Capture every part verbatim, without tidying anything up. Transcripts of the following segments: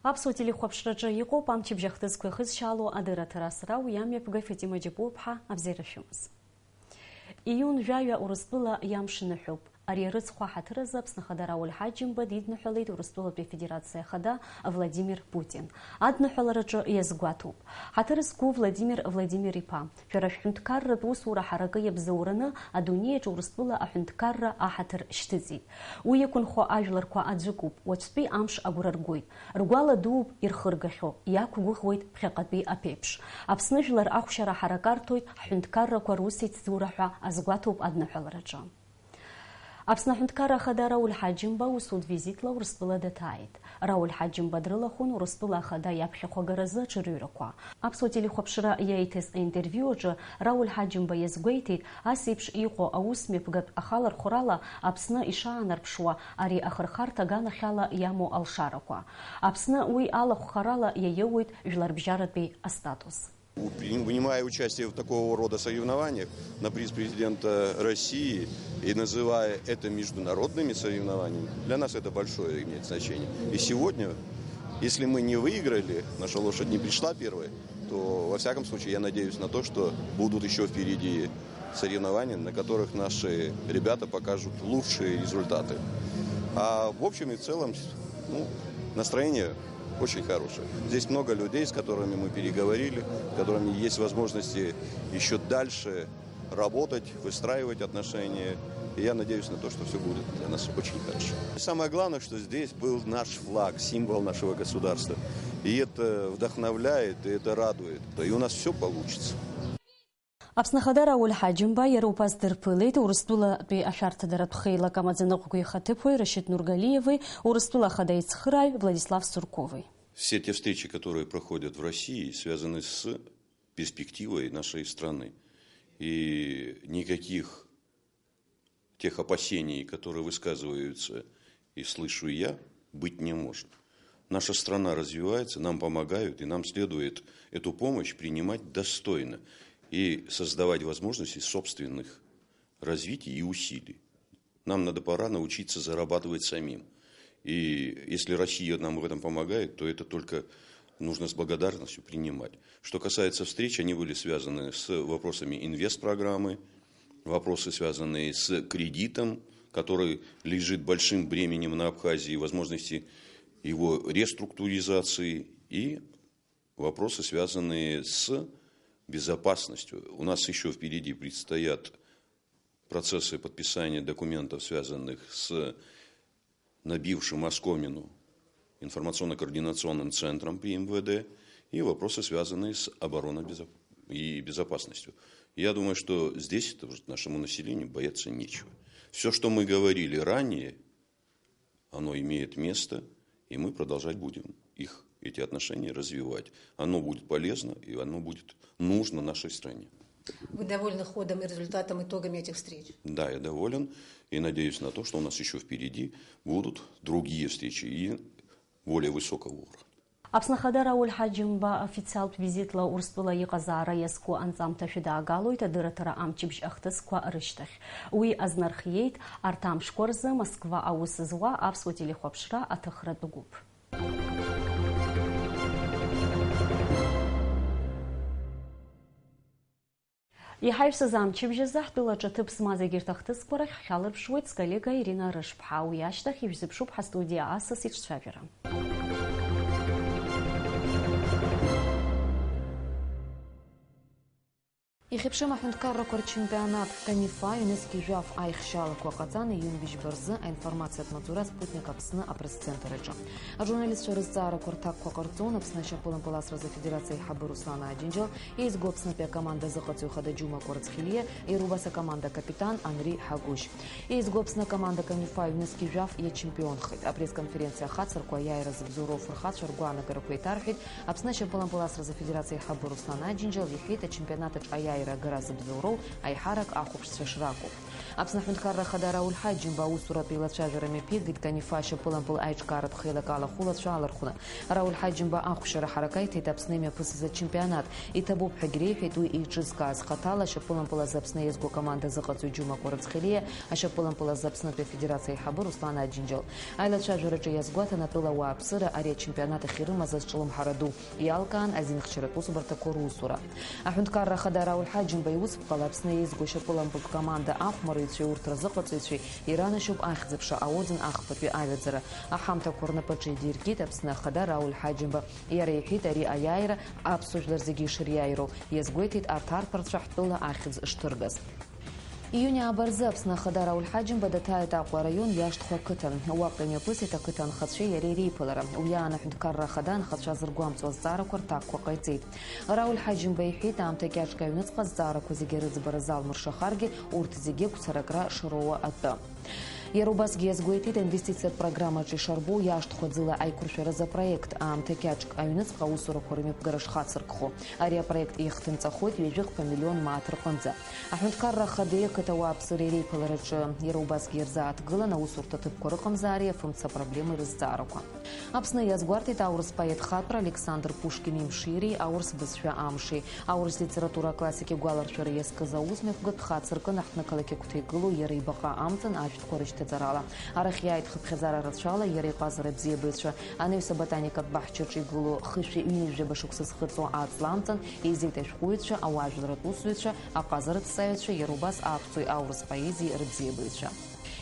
Аԥсуа телехәаԥшраҿы иҟоуп амчыбжь ахҭысқәа ихызшьаало адырраҭара, сара уи амҩаԥгаҩ Фатима Џьапуаԥҳа, абзиара шәымаз. Июн жәаҩа Урыстәыла иамш ныҳәоуп. Ари арыцхә аҳаҭыр азы Аԥсны Ахада Рауль Ҳаџьымба дидныҳәалеит Урыстәылатәи Афедерациа Ахада Владимир Путин. Адныҳәалараҿы иазгәаҭоуп. Ҳаҭыр зқәу Владимир Владимир-иԥа, шәара шәҳәынҭқарратә усура ҳаракы иабзоураны адунеи аҿы Урыстәыла аҳәынҭқарра аҳаҭыр шьҭыҵит. Уи иқәынхо ажәларқәа аӡәыкуп, уаҵәтәи амш агәра ргоит. Ргәала дууп ирхыргахьоу, иақәгәыӷуеит ԥхьаҟатәи аԥеиԥш. Аԥсны жәлар ахәшьара ҳаракарҭоит ҳҳәынҭқаррақәа русеицӡура ҳәа азгәаҭоуп адныҳәалараҿы. Аԥсны аҳәынҭқарра ахада Рауль Ҳаџьымба усутә визитла Урыстәыла даҭааит. Рауль Ҳаџьымба дрылахәын Урыстәыла ахада иаԥхьахә агаразы аҽырҩрақәа. Аԥсуа телехәаԥшра иаиҭаз аинтервиу аҿы Рауль Ҳаџьымба иазгәеиҭеит, ас еиԥш иҟоу аус мҩаԥгатә ахалархәрала Аԥсны ишаанарԥшуа ари ахырхарҭа аганахьала иамоу алшарақәа. Аԥсны уи алахәхарала иаиоуеит жәларбжьаратәи астатус. Принимая участие в такого рода соревнованиях на приз президента России и называя это международными соревнованиями, для нас это большое имеет значение. И сегодня, если мы не выиграли, наша лошадь не пришла первой, то, во всяком случае, я надеюсь на то, что будут еще впереди соревнования, на которых наши ребята покажут лучшие результаты. А в общем и целом, ну, настроение очень хорошее. Здесь много людей, с которыми мы переговорили, с которыми есть возможности еще дальше работать, выстраивать отношения. И я надеюсь на то, что все будет для нас очень хорошо. Самое главное, что здесь был наш флаг, символ нашего государства. И это вдохновляет, и это радует. И у нас все получится. Аԥсны Ахада Рауль Ҳаџьымба иара убас дырԥылеит Урыстәылатәи ашәарҭадаратә хеилак амаӡаныҟәгаҩ ихаҭыԥуаҩ Рашьыҭ Нургалиеви Урыстәыла Ахада аицхырааҩ Владислав Суркови. Все те встречи, которые проходят в России, связаны с перспективой нашей страны. И никаких тех опасений, которые высказываются и слышу я, быть не может. Наша страна развивается, нам помогают, и нам следует эту помощь принимать достойно и создавать возможности собственных развитий и усилий. Нам надо пора научиться зарабатывать самим. И если Россия нам в этом помогает, то это только нужно с благодарностью принимать. Что касается встреч, они были связаны с вопросами инвестпрограммы, вопросы, связанные с кредитом, который лежит большим бременем на Абхазии, возможности его реструктуризации и вопросы, связанные с безопасностью. У нас еще впереди предстоят процессы подписания документов, связанных с набившим оскомину информационно-координационным центром при МВД, и вопросы, связанные с обороной безо- и безопасностью. Я думаю, что здесь это уже нашему населению бояться нечего. Все, что мы говорили ранее, оно имеет место, и мы продолжать будем их, эти отношения развивать. Оно будет полезно, и оно будет нужно нашей стране. Вы довольны ходом и результатом, итогами этих встреч? Да, я доволен и надеюсь на то, что у нас еще впереди будут другие встречи и более высокого уровня. Аԥсны Ахада Рауль Ҳаџьымба официалтә визитла Урыстәыла иҟазаара иазку анҵамҭа шәыдаагалоит адырраҭара амчыбжь ахҭысқәа рышьҭахь. Уи азнархиеит арҭ амшқәа рзы Москва аус зуа аԥсуа телехәаԥшра аҭыхратә гәыԥ. Иҳаҩсыз амчыбжь азы ҳтәылаҿы ҭыԥ змаз егьырҭ ахҭысқәа рахь ҳхьалырԥшуеит сколлега Ирина Рышԥҳа. Уи ашьҭахь ижәзыԥшуп ҳастудиа асас иҿцәажәара. Ихьыԥшым аҳәынҭқаррақәа рчемпионат Камифа ҩнызқь жәаф аихшьаалақәа ҟаҵан, иҩынҩажәба рзы аинформациатә маҵура Спутник Аԥсны апресс-центр аҿы. Ажурналистцәа рызҵаарақәа рҭакқәа ҟарҵон Аԥсны ашьапылампыл асразы афедерациа аиҳабы Руслан Аџьынџьал, еизго Аԥснытәи акоманда азыҟаҵаҩ хада Џьума Кәарцхелиа, иара убас акоманда акапитан Анри Ҳагәышь. Еизго Аԥсны акоманда Камифа ҩнызқь жәаф иачемпионхеит. Апресс-конференциа ахацыркуа аиааира зыбзоуроу афырхацәа ргәаанагарақәа еиҭарҳәеит Аԥсны ашьапылампыл асразы афедерациа аиҳабы Руслан Аџьынџьал, иҳәеит, ачемпионат аҿы аиааира агара зыбзоуроу аиҳарак ахәаԥшцәа шракәу. Аԥсны Аҳәынҭқарра Ахада Рауль Ҳаџьымба аусуратә еилацәажәара мҩаԥигеит Канифа ашьапылампыл аиҿкааратә хеилак алахәылацәа алархәны. Рауль Ҳаџьымба ахәшьара ҳаракаиҭеит Аԥсны имҩаԥысыз ачемпионат. Иҭабуп ҳәагьы реиҳәеит уи еиҿызкааз хаҭала ашьапылампыл азы Аԥсны еизго акоманда азыҟаҵаҩ Џьума Кәарацхелиа, ашьапылампыл азы Аԥснытәи Афедерациа аиҳабы Руслан Аџьынџьал. Аилацәажәараҿы иазгәаҭан атәыла ауааԥсыра ари ачемпионат ахь ирымаз азҿлымҳара ду. Иалкаан азинхьчаратә усбарҭақәа русура. Аҳәынҭқарра Ахада Рауль Ҳаџьымба иусԥҟала Аԥсны еизго ашьапылампылтә команда ахәмарыҩцәеи урҭ рзыҟаҵаҩцәеи иранашьоуп ахьӡ-аԥша ауаӡын ахԥатәи аҩаӡара. Аҳамҭақәа рнапаҿы идиркит Аԥсны Ахада Рауль Ҳаџьымба. Иара иҳәеит, ари аиааира аԥсуа жәлар зегьы ишыриааироу, иазгәеиҭеит арҭ арԥарцәа ҳтәыла ахьӡ шҭыргаз. Июнь ааба рзы Аԥсны Ахада Рауль Ҳаџьымба даҭааит Аҟәа араион Иашҭхәа ақыҭан. Уаҟа имҩаԥысит ақыҭа анхацәеи иареи реиԥылара. Уи аан Аҳәынҭқарра Ахада анхацәа зыргәамҵуа азҵаарақәа рҭакқәа ҟаиҵеит. Рауль Ҳаџьымба иҳәеит, аамҭа кьаҿк аҩныҵҟа азҵаарақәа зегьы рыӡбара залмыршахаргьы, урҭ зегьы гәцаракра шроуа атәы. Иара убасгьы иазгәеиҭеит, аинвестициатә программаҿы ишарбоу иаашьҭхәа ӡыла аиқәыршәаразы апроект аамҭа кьаҿк аҩныҵҟа аусурақәа рымҩаԥгара шхацыркхо. Ари апроект иахҭынҵахоит ҩажәи хԥа миллион мааҭ рҟынӡа. Аҳәынҭқарра Ахадеи ақыҭа ауааԥсыреи реиԥылараҿы иара убасгьы ирзааҭгылан аусурҭа ҭыԥқәа рыҟамзаареи афымца проблемеи рызҵаарақәа. Аԥсны иазгәарҭеит аурыс поет хатәра Александр Пушкин имширеи аурыс бызшәа амши. Аурыс литература аклассик игәаларшәара иазкыз аусмҩаԥгатә хацыркын аҳҭнықалақь агәҭа игылоу иара ибаҟа амҵан ашәҭқәа рышьҭаҵарала. Арахь иааит хыԥхьаӡара рацәала иара иҟазара абзиабаҩцәа. Анаҩс аботаникатә баҳчаҿы игылоу хышәи ҩынҩажәаба шықәса зхыҵуа аҵла амҵан еизеит ашәҟәыҩҩцәа, ауаажәларратә усзуҩцәа, аҟазараҭҵааҩцәа, иара убас аԥсуеи аурыс поезиеи рыбзиабаҩцәа.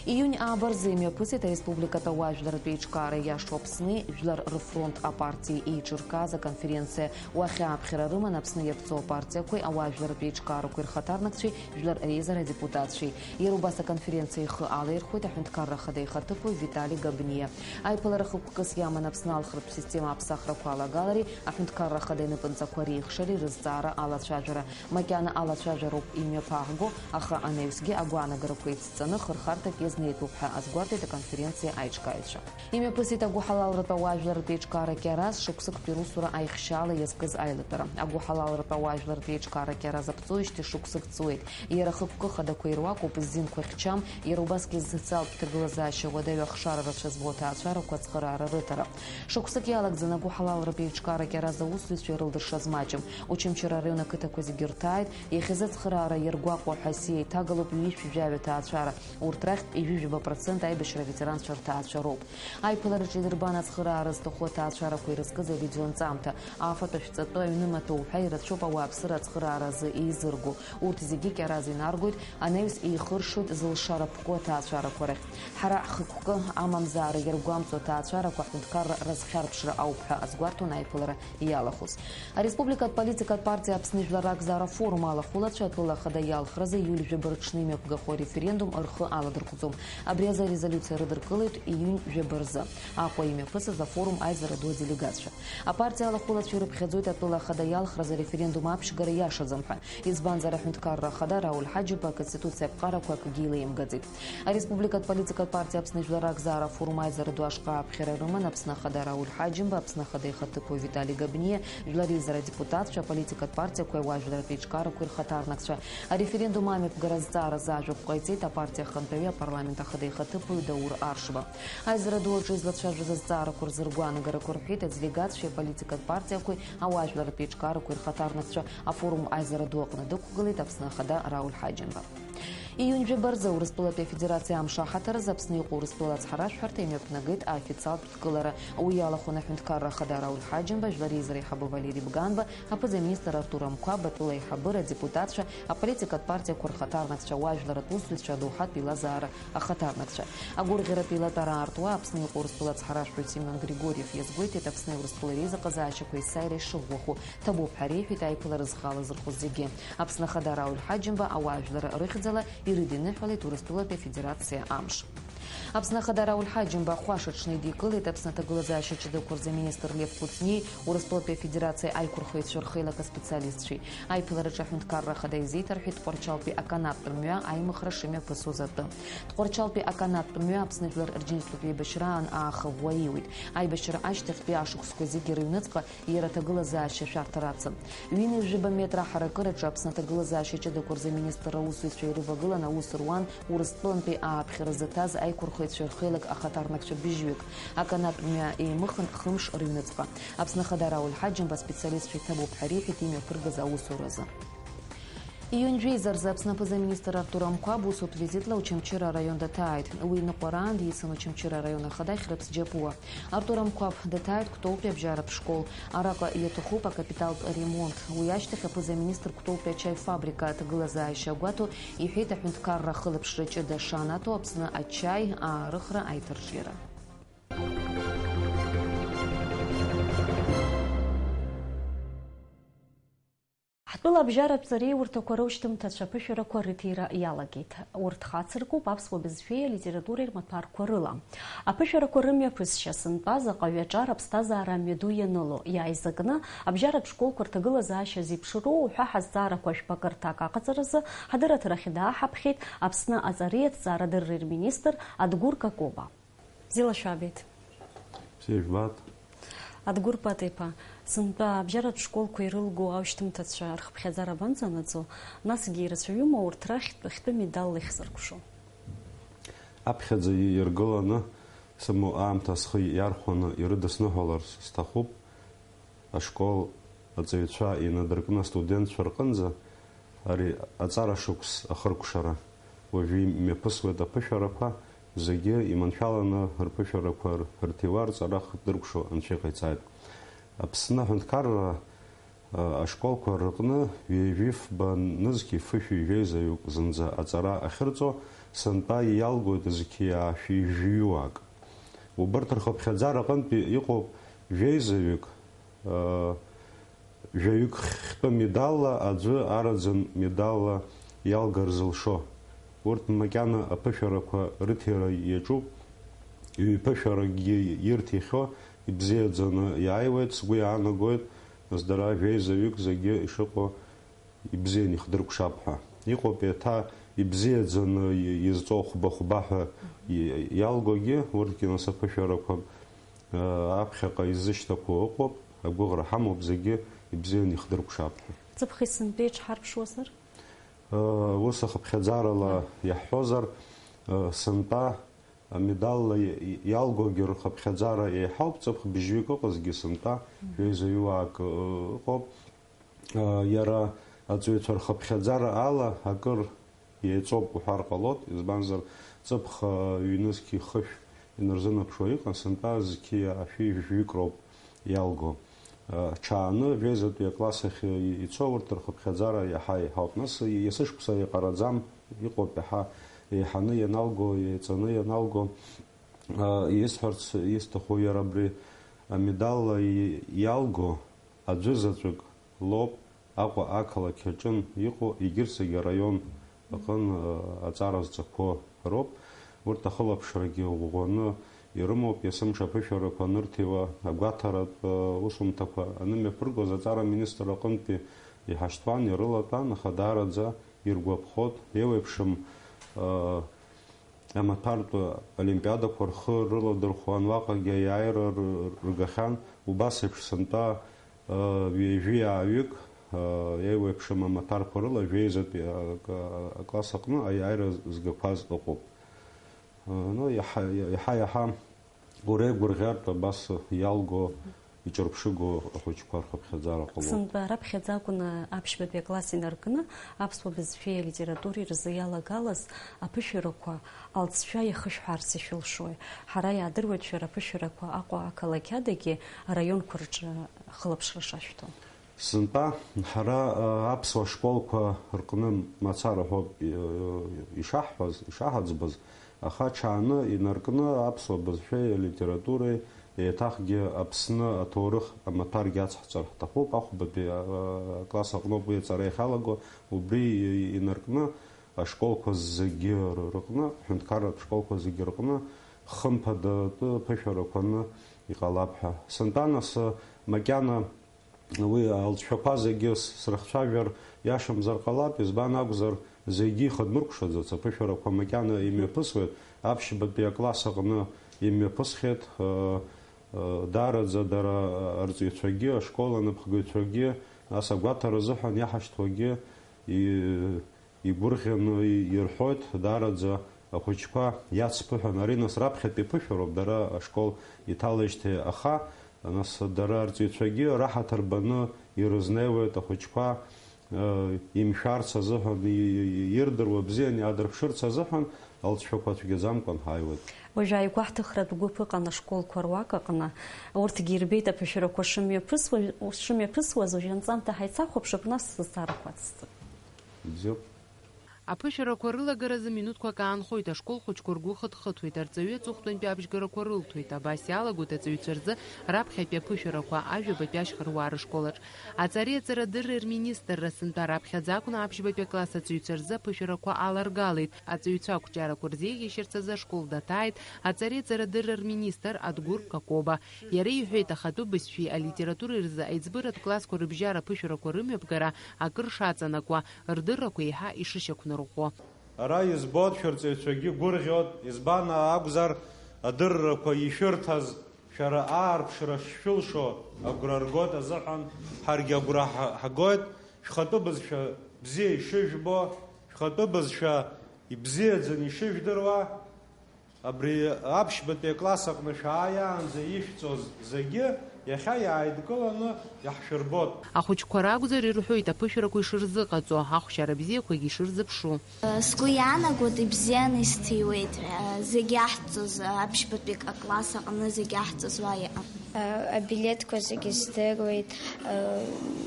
Июнь ааба рзы имҩаԥысит ареспубликатә ауаажәларратә еиҿкаара иашоу Аԥсни Жәлар рыфронт апартиеи еиҿыркааз аконференциа. Уахь ааԥхьара рыман Аԥсны иаԥҵоу апартиақәеи ауаажәларратә еиҿкаарақәеи рхаҭарнакцәеи, Жәлар Реизара адепутатцәеи. Иара убас аконференциа ихы алаирхәеит Аҳәынҭқарра Ахада ихаҭыԥуаҩ Витали Габниа. Аиԥылара хықәкыс иаман Аԥсны алхратә система аԥсахрақәа алагалареи Аҳәынҭқарра Ахада инапынҵақәа реихшареи рызҵаара алацәажәара. Макьана алацәажәароуп имҩаԥааҳго, аха анаҩсгьы агәаанагарақәа еицҵаны хырхарҭак иазнеитәуп ҳәа азгәарҭеит аконференциа аиҿкааҩцәа. Имҩаԥысит агәыҳалалратә ауаажәларратә еиҿкаара Кьараз шықәсыктәи русура аихшьаала иазкыз аилатәара. Агәыҳалалратә ауаажәларратә еиҿкаара Кьараз аԥҵоижьҭеи шықәсык ҵуеит. Иара ахықәкы хадақәа ируакуп, ззинқәа хьчам, иара убасгьы зсоциалтә ҭагылазаашьа уадаҩу ахшара рацәа змоу аҭаацәарақәа ацхыраара рыҭара. Шықәсык иалагӡаны агәыҳалалратә еиҿкаара Кьараз аусзуҩцәа ирылдыршаз маҷым. Очамчыра араион ақыҭақәа зегьы рҭааит, иахьазы ацхыраара иаргәаҟуа ҳәа сиеиҭагалоуп ҩышәи жәаҩа ҭаацәара. Урҭ рахьтә ҩажәижәаба процент аибашьра аветеранцәа рҭаацәа роуп. Аиԥылараҿы идырбан ацхыраара зҭаху аҭаацәарақәа ирызкыз авидеонҵамҭа, афатә ашәҵатәы аҩны маҭәа уҳәа ирацәоуп ауааԥсыра ацхыраара азы еизырго. Урҭ зегьы Кьараз инаргоит, анаҩс еихыршоит зылшара ԥку аҭаацәарақәа рахь. Ҳара ҳхықәкы амамзаара иаргәамҵуа аҭаацәарақәа аҳәынҭқарра разхьарԥшра ауп ҳәа азгәарҭон аиԥылара иалахәыз. Ареспубликатә политикатә партиа Аԥсны Жәлар Ракзаара афорум алахәылацәа атәыла ахада иалхразы иуль жәаба рыҽны имҩаԥгахо ареферендум рхы аладырхәӡом. Абри азы арезолиуциа рыдыркылеит июнь жәаба рзы. Аҟәа имҩаԥысыз афорум аизара ду аделегатцәа. Апартиа алахәылацәа ирыԥхьаӡоит атәыла ахада иалхразы ареферендум аԥшьгара иашаӡам ҳәа. Избанзар, аҳәынҭқарра ахада Рауль Ҳаџьыба аконституциа аԥҟарақәа акгьы илеимгаӡеит. Ареспубликатә политикатә партиа Аԥсны Жәлар Ракзаара афорум аизара ду ашҟа ааԥхьара рыман Аԥсны ахада Рауль Ҳаџьымба, Аԥсны ахада ихаҭыԥуаҩ Витали Габниа, Жәлар Реизара адепутатцәа, аполитикатә партиақәеи ауаажәларратә еиҿкаарақәеи рхаҭарнакцәа. Ареферендум амҩаԥгара азҵаара зааҩуп ҟаиҵеит апартиа ахантәаҩы апарламент ахада ихаҭыԥуаҩ Даур Аршба. Аизара ду аҿы излацәажәоз азҵаарақәа рзы ргәаанагарақәа рҳәеит аделегатцәеи аполитикатә партиақәеи ауаажәларратә еиҿкаарақәеи рхаҭарнакцәа. Афорум аизара ду аҟны дықәгылеит Аԥсны ахада Рауль Ҳаџьымба. Июнь жәаба рзы Урыстәылатәи Афедерациа амш аҳаҭыр азы Аԥсны иҟоу Урыстәыла ацҳаражәҳәарҭа имҩаԥнагеит аофициалтә ҭгылара. Уи иалахәын аҳәынҭқарра ахада Рауль Ҳаџьымба, Жәлар Реизара аиҳабы Валери Бганба, аԥыза-министр Артур Амқәаб, атәыла аиҳабыра, адепутатцәа, аполитикатә партиақәа рхаҭарнакцәа, ауаажәларратә усзуҩцәа, адоуҳатә еилазаара ахаҭарнакцәа. Агәырӷьаратә еилатәара аартуа Аԥсны иҟоу Урыстәыла ацҳаражәҳәаҩ Семион Григорьев иазгәеиҭеит Аԥсни Урыстәылеи реизыҟазаашьақәа есааира ишыӷәӷәахо. Ҭабуп ҳәа реиҳәеит аиԥылара зхала зырхоз зегьы. Аԥсны ахада Рауль Ҳаџьымба ауаажәлар рыхьӡала ирыдиныҳәалеит Урыстәылатәи Афедерациа амш. Аԥсны Ахада Рауль Ҳаџьымба ахәаша аҽны идикылеит Аԥсны аҭагылазаашьа ҷыдақәа рзы аминистр Лев Кәыҵниеи Урыстәылатәи Афедерациа аиқәырхаҩцәа рхеилак аспециалистцәеи. Аиԥылараҿы аҳәынҭқарра ахада изеиҭарҳәеит Тҟәарчалтәи аканаттә мҩа аимыхра шымҩаԥысуаз атәы. Тҟәарчалтәи аканаттә мҩа Аԥсны Жәлар Рџьынџьтәылатә еибашьраан ааха ӷәӷәа ииуеит. Аибашьра ашьҭахьтәи ашықәсқәа зегьы рыҩныҵҟа иара аҭагылазаашьа шәарҭара ацын. Ҩынҩажәаба метра аҳаракыраҿы Аԥсны аҭагылазаашьа ҷыдақәа рзы аминистр аусзуҩцәа ирывагылан аус руан Урыстәылантәи ааԥхьара зыҭаз аиқәырхаҩцәа рхеилак ахаҭарнакцәа быжьҩык. Аканаттә мҩа еимыхын хымш рыҩныҵҟа. Аԥсны Ахада Рауль Ҳаџьымба аспециалистцәа иҭабуп ҳәа риҳәеит имҩаԥыргаз аусуразы. Июнь жәеиза рзы Аԥсны аԥыза-министр Артур Амқәаб усутә визитла Очамчыра араион даҭааит. Уи ныҟәараан дицын Очамчыра араион ахадахь Рыԥс Џьапуа. Артур Амқәаб даҭааит Кәтолтәи абжьаратә школ. Араҟа иаҭахуп акапиталтә ремонт. Уи ашьҭахь аԥыза-министр Кәтолтәи ачаи фабрика аҭагылазаашьа гәаҭо иҳәеит аҳәынҭқарра ахылаԥшра ҷыда шанаҭо Аԥсны ачаи аарыхра аиҭарҿиара. Ҳтәыла абжьаратә ҵареиурҭақәа рушьҭымҭацәа аԥышәарақәа рыҭира иалагеит. Урҭ хацыркуп аԥсуа бызшәеи алитературеи рмаҭәарқәа рыла. Аԥышәарақәа рымҩаԥысшьа сынтәа заҟаҩы аҿар аԥсҭазаара мҩаду ианыло, иааизакны абжьаратә школқәа рҭагылазаашьа зеиԥшроу уҳәа ҳазҵаарақәа жәпакы рҭак аҟаҵаразы ҳадырраҭарахь дааҳаԥхьеит Аԥсны аҵареи аҭҵаарадырреи рминистр Адгәыр Какоба. Бзиала шәаабеит. Бзиа жәбааит. Адгәыр Патеиԥа, сынтәа абжьаратә школқәа ирылго аушьҭымҭацәа рхыԥхьаӡара абанӡанаӡо, насгьы ирацәаҩума урҭ рахьтә хьтәы медалла ихзыркәшо? Аԥхьаӡа иргыланы сымоу аамҭа схы иархәаны ирыдысныҳәалар сҭахуп. Ашкол аҵаҩцәа инадыркны астудентцәа рҟынӡа ари аҵара шықәс ахыркәшара. Уажәы имҩаԥысуеит аԥышәарақәа, зегьы иманшәаланы рԥышәарақәа рҭиуа рҵара хдыркәшо анцәа иҟаиҵааит. Аԥсны аҳәынҭқарра, а, ашколқәа рыҟны ҩажәифба нызқьи фышәи жәеизаҩык зынӡа аҵара ахьырҵо сынтәа иалгоит зқьи аашәи жәҩуаак. Убарҭ рхыԥхьаӡара аҟынтәи иҟоуп жәеизаҩык, жәаҩык хьтәы медалла, аӡәы араӡын медалла иалгар зылшо. Урҭ макьана аԥышәарақәа рыҭира иаҿуп, ҩ-ԥышәаракгьы ирҭихьоу ибзиаӡаны иааиуеит, сгәы иаанагоит, нас дара жәеизаҩык зегьы ишыҟоу ибзианы ихдыркәшап ҳәа. Иҟоуп еиҭа ибзиаӡаны изҵоу хәба-хәба ҳәа иалгогьы, урҭгьы нас аԥышәарақәа аԥхьаҟа изышьҭақәоу ыҟоуп, агәыӷра ҳамоуп зегьы ибзианы ихдыркәшап ҳәа. Ҵыԥх есынтәа иҽҳарԥшуазар? Ус ахыԥхьаӡарала иаҳҳәозар, сынтәа амедалла иалгогьы рхыԥхьаӡара еиҳауп, ҵыԥх быжьҩык ыҟазгьы сынтәа жәеизаҩуаак ыҟоуп. Иара аҵаҩцәа рхыԥхьаӡара ала акыр еиҵоуп уҳәар ҟалоит, избанзар, ҵыԥх ҩнызқьи хышә инарзынаԥшуа иҟан, сынтәа зқьи ашәи жәаҩык роуп иалго. Ҽааны жәеизатәи акласс ахь ицо урҭ рхыԥхьаӡара иаҳа еиҳауп. Нас есышықәса еиҟараӡам, иҟоуп иаҳа еиҳаны ианалго, еиҵаны ианалго. Исҳәарц исҭаху иара абри амедалла иалго аӡәы заҵәык лоуп Аҟәа ақалақь аҿын иҟоу, егьырҭ зегьы араион аҟын аҵара зҵақәо роуп. Урҭ ахылаԥшрагьы ӷәӷәаны ирымоуп, есымша аԥышәарақәа анырҭиуа, агәаҭаратә усумҭақәа анымҩаԥыргоз аҵара аминистр аҟынтәи иҳашьҭуан, ирылатәан, аха даараӡа иргәаԥхоит, еиуеиԥшым амаҭәартә олимпиадақәа рхы рыладырхәуан, уаҟагьы аиааира ргахьан, убас еиԥш сынтәа ҩажәи ааҩык еиуеиԥшым амаҭәарқәа рыла жәеизатәи акласс аҟны аиааира згақәаз ыҟоуп. Ну, иаҳа-иаҳа уреигәырӷьартә абас иалго, иҿырԥшыго ахәыҷқәа рхыԥхьаӡара ҟалоуп. Сынтәа раԥхьаӡа акәны аԥшьбатәи акласс инаркны аԥсуа бызшәеи алитературеи рзы иалагалаз аԥышәарақәа алҵшәа иахышәҳәаарц ишәылшои? Ҳара иаадыруеит шәара аԥышәарақәа Аҟәа ақалақь адагьы араионқәа рҿы ахылаԥшра шашәҭо. Сынтәа ҳара, а, аԥсуа школқәа рҟны мацара ҳәоуп, и-, ишаҳҳәаз, ишаҳаӡбаз, аха ҽааны инаркны аԥсуа бызшәеи алитературеи, еиҭахгьы Аԥсны аҭоурых амаҭәаргьы ацҳҵар ҳҭахуп. Ахәбатәи, а, а, акласс аҟноуп уи аҵара иахьалаго, убри и-, инаркны ашколқәа зегьы р-, рҟны, аҳәынҭқарратә школқәа зегьы рҟны, хымԥадатәы ԥышәарақәа аны иҟалап ҳәа. Сынтәа нас макьана уи алҵшәақәа зегьы с-, срыхцәажәар иашамзар ҟалап, избан акәзар, зегьы ихадмыркәшаӡац, аԥышәарақәа макьана имҩаԥысуеит, аԥшьбатәи акласс аҟны имҩаԥысхьеит, э, э, даараӡа дара арҵаҩцәагьы, ашкол анапхгаҩцәагьы, нас агәаҭара азыҳәан иаҳашьҭуагьы, и-, игәырӷьаны ирҳәоит, даараӡа ахәыҷқәа иацԥыҳәан, ари нас раԥхьатәи ԥышәароуп, дара ашкол иҭалеижьҭеи аха, нас дара арҵаҩцәагьы раҳаҭыр баны ирызнеиуеит ахәыҷқәа, э, имшәарц азыҳәан, и-, и-, ирдыруа бзиан иаадырԥшырц азыҳәан алҵшәақәа цәгьаӡамкәан ҳааиуеит. Уажә ааигәа ҳҭыхратә гәыԥ ыҟан ашколқәа руак аҟны. Урҭгьы ирбеит аԥышәарақәа шымҩаԥысуа-, шымҩаԥысуаз, уажәы анҵамҭа ҳаицахәаԥшып, нас сызҵаарақәа ацҵып. Бзиоуп. Аԥышәарақәа рылагаразы минуҭқәак аанхоит, ашкол хәыҷқәа ргәы хыҭхыҭуеит, арҵаҩы аҵыхәтәантәи абжьгарақәа рылҭоит, абас иалагоит аҵаҩцәа рзы раԥхьатәи аԥышәарақәа ажәабатәи ашьхаруаа рышколаҿ. Аҵареи аҵарадырреи рминистрра сынтәа раԥхьаӡа акәны аԥшьбатәи акласс аҵаҩцәа рзы аԥышәарақәа аларгалеит, аҵаҩцәа ақәҿиарақәа рзеиӷьашьарц азы ашкол даҭааит аҵареи аҵарадырреи рминистр Адгәыр Какоба. Иара иҳәеит, ахатәы бызшәеи алитературеи рзы аиҵбыратә классқәа рыбжьара аԥышәарақәа рымҩаԥгара акыр шаҵанакуа, рдыррақәа еиҳа ишышьақәнарӷәӷәо. Ара избоит, шәырҵаҩцәагьы гәырӷьоит, избан акәзар, адыррақәа ишәырҭаз, шәара аарԥшра шшәылшо агәра ргоит азыҳәан, ҳаргьы агәра ҳа-, ҳагоит, шәхатәы бызшәа бзиа ишыжәбо, шәхатәы бызшәа ибзиаӡаны ишыжәдыруа, абри аԥшьбатәи акласс аҟны шәааиаанӡа ишәҵоз зегьы иахьа иааидкыланы иаҳшәырбот. Ахәыҷқәа ракәзар, ирҳәоит аԥышәарақәа ишырзыҟаҵо, ахәшьара бзиақәагьы ишырзыԥшу. Сгәы иаанагоит, ибзианы исҭиуеит ҳәа, зегь иаҳҵоз, аԥшьбатәи акласс аҟны зегь иаҳҵоз уа иҟан. Абилеҭқәа зегьы здыруеит,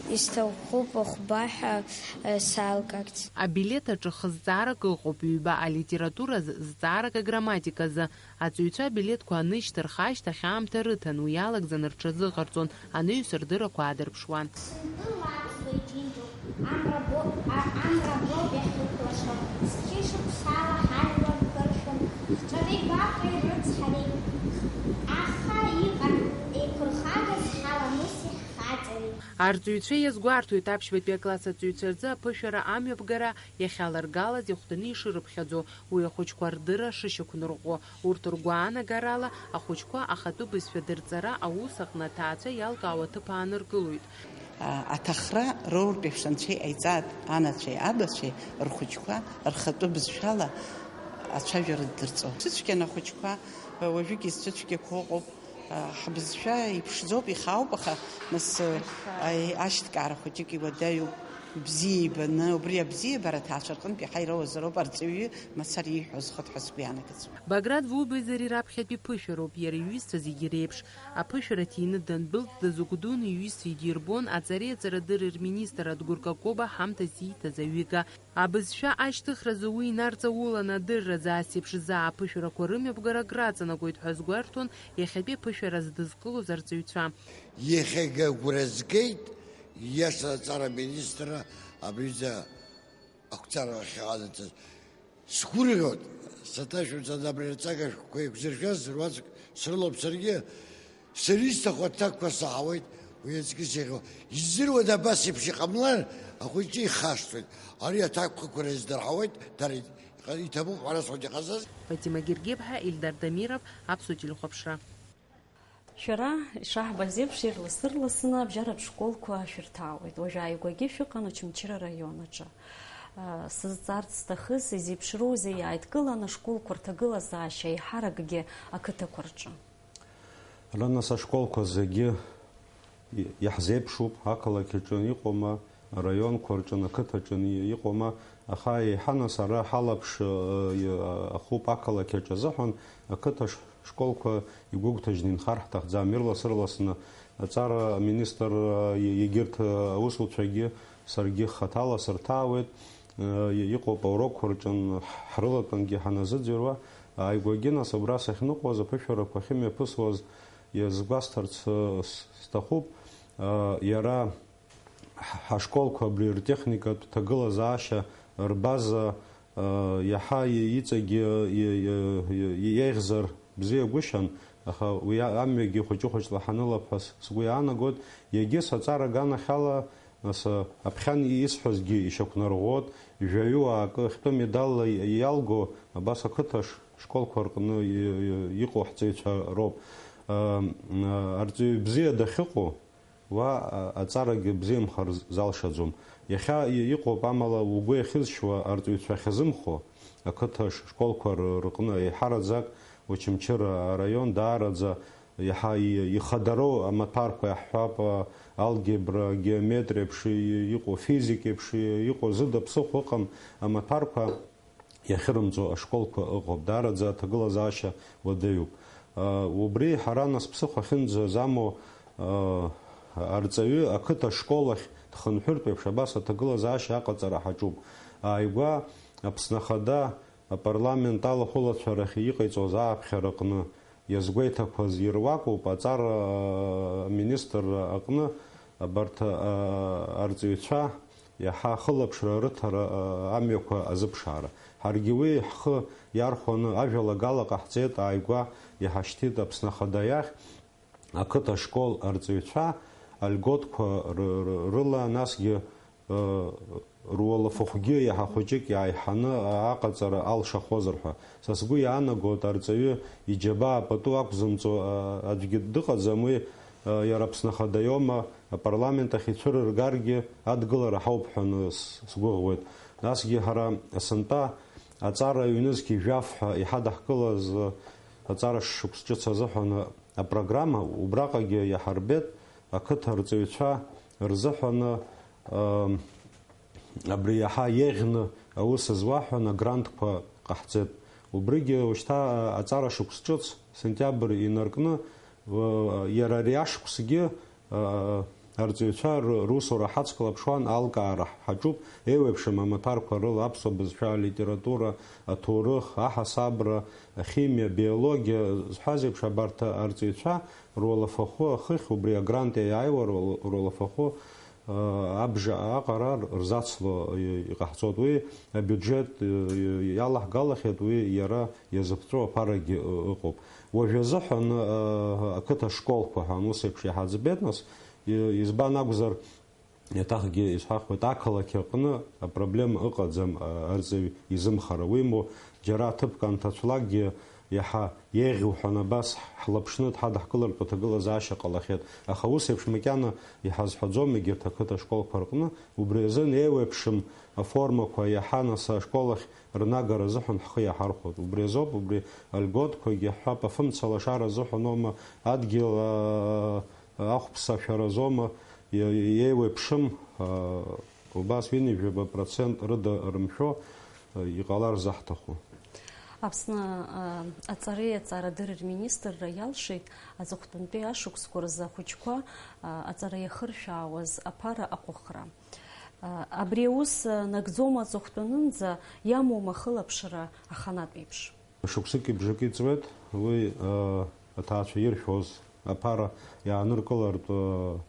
исҭахуп ахәба ҳәа салгарц. Абилеҭ аҿы хызҵаарак ыҟоуп, ҩба алитературазы, зҵаарак аграмматиказы. Аҵаҩцәа абилеҭқәа анышьҭырха ашьҭахь аамҭа рыҭан, уи иалагӡаны рҽазыҟарҵон, анаҩс рдыррақәа аадырԥшуан. Сынтәа лаԥсуа иџьынџьуп, амра бо-, а-, амра боуп иахьықәлашо, зқьышықәсала ҳажәлар кыршәын, ҳҵәареи гәаҟреи рыцҳареи, аха иҟан еиқәырхагас ҳаламыси ҳхаҵареи. Арҵаҩцәа иазгәарҭоит аԥшьбатәи акласс аҵаҩцәа рзы аԥышәара амҩаԥгара иахьаларгалаз ихәҭаны ишырыԥхьаӡо, уи ахәыҷқәа рдырра шышьақәнарӷәӷәо, урҭ ргәаанагарала, ахәыҷқәа ахатәы бызшәа дырҵара аус аҟны аҭаацәа иалкаау аҭыԥ ааныркылоит. Аҭахра роуртә еиԥш анцәа иҟаиҵааит, анацәеи абацәеи рхәыҷқәа рхатәы бызшәала ацәажәара ддырҵо. Сыцәгьан ахәыҷқәа, уажәыгьы зцәыцәгьақәа ыҟоуп. Ҳбызшәа иԥшӡоуп, ихаауп, аха нас, аи, ашьҭкаара хәыҷык иуадаҩуп. Бзиа ибаны, убри абзиабара аҭаацәа рҟынтә иаҳа ироуазароуп арҵаҩы мацара ииҳәо азхоит ҳәа сгәы иаанагӡом. Баграт Вубезари раԥхьатәи ԥышәароуп, иара иҩызцәа зегьы реиԥш. Аԥышәара ҭины данбылҵ дазыгәдуны иҩызцәа идирбон аҵареи аҵарадырреи рминистр Адгәыр Какоба ҳамҭас ииҭаз аҩыга. Абызшәа ашьҭыхразы уи инарҵауланы адырразы ас еиԥш заа аԥышәарақәа рымҩаԥгара акраҵанакуеит ҳәа азгәарҭон иахьатәи аԥышәара здызкылоз арҵаҩцәа. Иахьагьы агәра згеит, ииашаны аҵара аминистрра абриӡа ақәҵара ахьаҟанаҵаз. Сгәырӷьоит, саҭашәымҵан абри рҵага шәҟәқәа еиқәзыршәаз руаӡәк срылоуп саргьы. Сара исҭаху аҭакқәа саҳауеит, уи аҵкыс иахьа. Издыруада абас еиԥш иҟамлар, ахәыҷы ихашҭуеит. Ари аҭакқәақәа рыздырҳауеит, дара иҭабуп ҳәа расҳәоит иҟазаз. Фатима Гергеԥҳа, Ильдар Дамиров, Аԥсуа телехәаԥшра. Шәара, ишаҳбаз еиԥш, ирлас-ырласны абжьаратә школқәа шәырҭаауеит. Уажә ааигәагьы шәыҟан Очамчыра араион аҿы. Сызҵаарц сҭахыз, изеиԥшроузеи иааидкыланы ашколқәа рҭагылазаашьа еиҳаракгьы ақыҭақәа рҿы? Ара нас ашколқәа зегьы иаҳзеиԥшуп, ақалақь аҿы иҟоума, араионқәа рҿы, ақыҭаҿы иҟоума, аха еиҳа нас ара ҳалаԥш, э, ахуп ақалақь аҿы азыҳәан, ақыҭа ш-, школқәа игәыгәҭажьны инхар ҳҭахӡам, ирлас-ырласны аҵара аминистр, э, егьырҭ аусуцәагьы саргьы хаҭала сырҭаауеит. Иҟоуп аурокқәа рҿы ҳрылатәангьы ҳаназыӡырҩуа, ааигәагьы нас убра сахьныҟәоз, аԥышәарақәа ахьымҩаԥысуаз иазгәасҭарц, э, с-, сҭахуп. Э, иара ҳ-, ҳашколқәа абри ртехникатә ҭагылазаашьа, рбаза, э, иаҳа и-, иҵегьы и-, и-, и-, еиӷьзар Бзиагәышьан, аха уи амҩагьы хәыҷы-хәыҷла ҳанылап ҳәа сгәы иаанагоит. Егьыс аҵара аганахьала, нас, аԥхьан исҳәазгьы ишьақәнарӷәӷәоит, жәаҩыуаа акы ахьтәы медалла иалго, абас ақыҭа ш-, школқәа рҟны и-, и-, иҟоу ҳҵаҩцәа роуп. Ам, а, арҵаҩы бзиа дахьыҟоу, уа, а, аҵарагьы бзиамхар залшаӡом. Иахьа и-, иҟоуп, амала угәы иахьызшьуа арҵаҩцәа ахьазымхо, ақыҭа ш-, школқәа р-, рҟны еиҳараӡак Очамчыра араион даараӡа иаҳа и-, ихадароу амаҭәарқәа иаҳҳәап, а, алгебра, геометриа еиԥш и-, иҟоу, физика еиԥш и-, иҟоу зыда ԥсыхәа ыҟам амаҭәарқәа иахьырымҵо ашколқәа ыҟоуп. Даараӡа аҭагылазаашьа уадаҩуп. А, убри ҳара нас ԥсыхәа ахьынӡазамоу, а, арҵаҩы ақыҭа школ ахь дхынҳәыртә еиԥш абас аҭагылазаашьа аҟаҵара ҳаҿуп. Ааигәа Аԥсны Ахада апарламент алахәылацәа рахь иҟаиҵоз ааԥхьара аҟны иазгәеиҭақәаз ируакуп, аҵара, а, аминистрра аҟны абарҭ, а, арҵаҩцәа иаҳа ахылаԥшра рыҭара, а, амҩақәа азыԥшаара. Ҳаргьы уи ҳхы иархәаны ажәалагала ҟаҳҵеит, ааигәа иҳашьҭит Аԥсны Ахада иахь, ақыҭа школ арҵаҩцәа альготқәа ры-, ры-, рыла, насгьы, ы, руалафахәгьы иаҳа хәыҷык иааиҳаны аҟаҵара алшахозар ҳәа. Са сгәы иаанагоит, арҵаҩы иџьабаа пату ақәзымҵо, а, аӡәгьы дыҟаӡам, уи, а, иара Аԥсны Ахада иоума, апарламент ахь ицәырыргаргьы адгылара ҳауп ҳәа ны с-, сгәыӷуеит. Насгьы ҳара сынтәа аҵара ҩнызқь жәаф ҳәа иҳадаҳкылаз, а, аҵара шықәс ҿыц азыҳәан апрограмма убраҟагьы иаҳарбеит, ақыҭа арҵаҩцәа рзыҳәаны, ам, абри иаҳа еиӷьны аус зуа ҳәа агрантқәа ҟаҳҵеит. Убригьы ушьҭа аҵара шықәс ҿыц, сентиабр инаркны, уа, иара ари ашықәсгьы, а, арҵаҩцәа ры-, русура ҳацклаԥшуан, алкаара ҳаҿуп, еиуеиԥшым амаҭәарқәа рыла аԥсуа бызшәа, алитература, аҭоурых, аҳасабра, ахимиа, абиологиа зҳәаз еиԥш абарҭ арҵаҩцәа руалафахәы ахыхь, убри агрант иаиааиуа руала-, руалафахәы, а, абжа аҟара рзацло и-, иҟаҳҵоит. Уи абиуџьет, и-, и-, иалаҳгалахьеит, уи иара иазыԥҵәо аԥарагьы, ы-, ыҟоуп. Уажә азыҳәан, а, ақыҭа школқәа ҳәа ус еиԥш иҳаӡбеит, нас, и-, избан акәзар, еиҭахгьы исҳәахуеит, ақалақь аҟны апроблема ыҟаӡам, а, арҵаҩ изымхара. Уимоу, џьара аҭыԥк анҭацәлакгьы иаҳа еиӷьу ҳәа абас ҳлаԥшны дҳадаҳкылартә аҭагылазаашьа ҟалахьеит. Аха ус еиԥш макьана иҳазҳәаӡом егьырҭ ақыҭа школқәа рҟны. Убри азын еиуеиԥшым аформақәа иаҳа нас ашкол ахь рнагара азыҳәан ҳхы иаҳархәоит. Убри азоуп, убри альготқәагьы ҳҳәап, афымца лашара азыҳәан аума, адгьыл, а, ахәԥса ашәара азоума, иа-, иеиуеиԥшым, а, убас ҩынҩажәаба процент рыда рымшәо, а, иҟалар заҳҭаху. Аԥсны, а, аҵареи аҵарадырреи рминистрра иалшеит аҵыхәтәантәи ашықәсқәа рзы ахәыҷқәа, а, аҵара иахыршәаауаз аԥара аҟәыхра. А, абри аус, а, нагӡома аҵыхәтәанынӡа, иамоума ахылаԥшра аханатә еиԥш? Шықәсыки бжаки ҵуеит, уи, ы, аҭаацәа иршәуаз аԥара иааныркылартә, ы,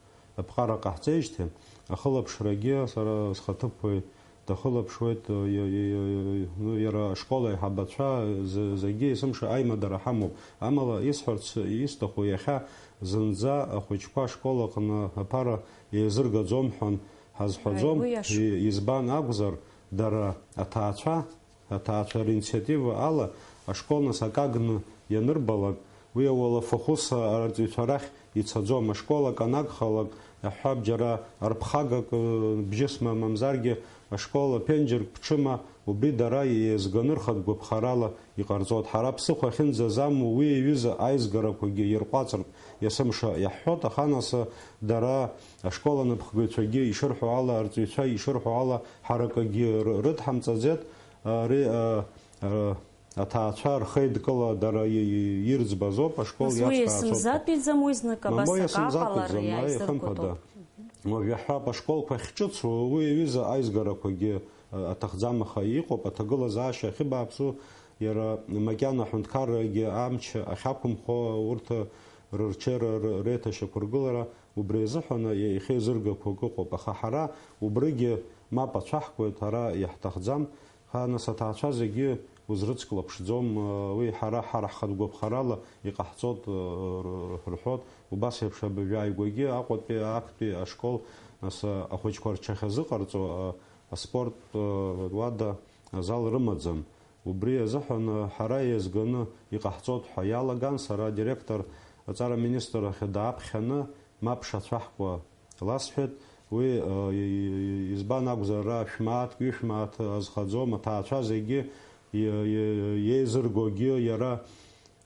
аԥҟара ҟаҳҵеижьҭеи, ахылаԥшрагьы сара схаҭыԥуаҩ дахылаԥшуеит, ы, ы, ы, ы, ну, иара ашкол аиҳабацәа з-, зегьы есымша аимадара ҳамоуп. Амала исҳәарц исҭаху, иахьа зынӡа ахәыҷқәа ашкол аҟны аԥара еизыргаӡом ҳәа ҳазҳәаӡом. Ааи, уи иашоуп. И-, избан акәзар, дара аҭаацәа Аҭаацәа ринициатива ала ашкол нас акы агны ианырбалак, уи ауалафахәы арҵаҩцәа рахь ицаӡом. Ашкол акы анагхалак, иаҳҳәап, џьара арԥхагак, э, бжьысма мамзаргьы ашкол аԥенџьырк ԥҽыма, убри дара еизганы рхатә гәаԥхарала иҟарҵоит. Ҳара ԥсыхәа ахьынӡазаму уи аҩыза аизгарақәагьы ирҟәаҵыртә есымша иаҳҳәоит, аха нас дара ашкол анапхгаҩцәагьы ишырҳәо ала, арҵаҩцәа ишырҳәо ала, ҳара акгьы ры-, рыдҳамҵаӡеит. Ари, а, а, аҭаацәа рхеидкыла дара и-, и-, ирӡбазоуп, ашкол иацхраацәоуп. Нас уи иацхраацәоуп. Иасымзатәиӡам, уи знык абас акы аҟалар иазыргатәуп. Мамоу, иасымзатәиӡам, аи, иахымԥада. Уажә иаҳҳәап, ашколқәа ахьҿыцу уи аҩыза аизгарақәагьы, а, аҭахӡам, аха иҟоуп аҭагылазаашьа ахьыбааԥсу, иара макьана аҳәынҭқаррагьы амч ахьақәымхо, урҭ рырҽеира, р-, реиҭашьақәыргылара, убри азыҳәан иахьеизыргақәо акы ыҟоуп, аха ҳара убригьы мап ацәаҳкуеит, ара иаҳҭахӡам. Ха, нас аҭаацәа зегьы Узрыцклаԥшӡом, уи ҳара, ҳара ҳхатә гәаԥхарала иҟаҳҵоит, рҳәоит. Убас еиԥш абыржәы ааигәагьы Аҟәатәи актәи ашкол, нас, ахәыҷқәа рҽахьазыҟарҵо, аспорт уада азал рымаӡам. Убри азыҳәан ҳара еизганы иҟаҳҵоит ҳәа иалаган, сара адиректор, аҵара министр ахь дааԥхьаны, мап шацәаҳкуа ласҳәеит. Уи, э, и-, и-, избан акәзар, ара шәмааҭк, ҩышәмааҭ азхаӡом, аҭаацәа зегьы и-, и-, еизыргогьы иара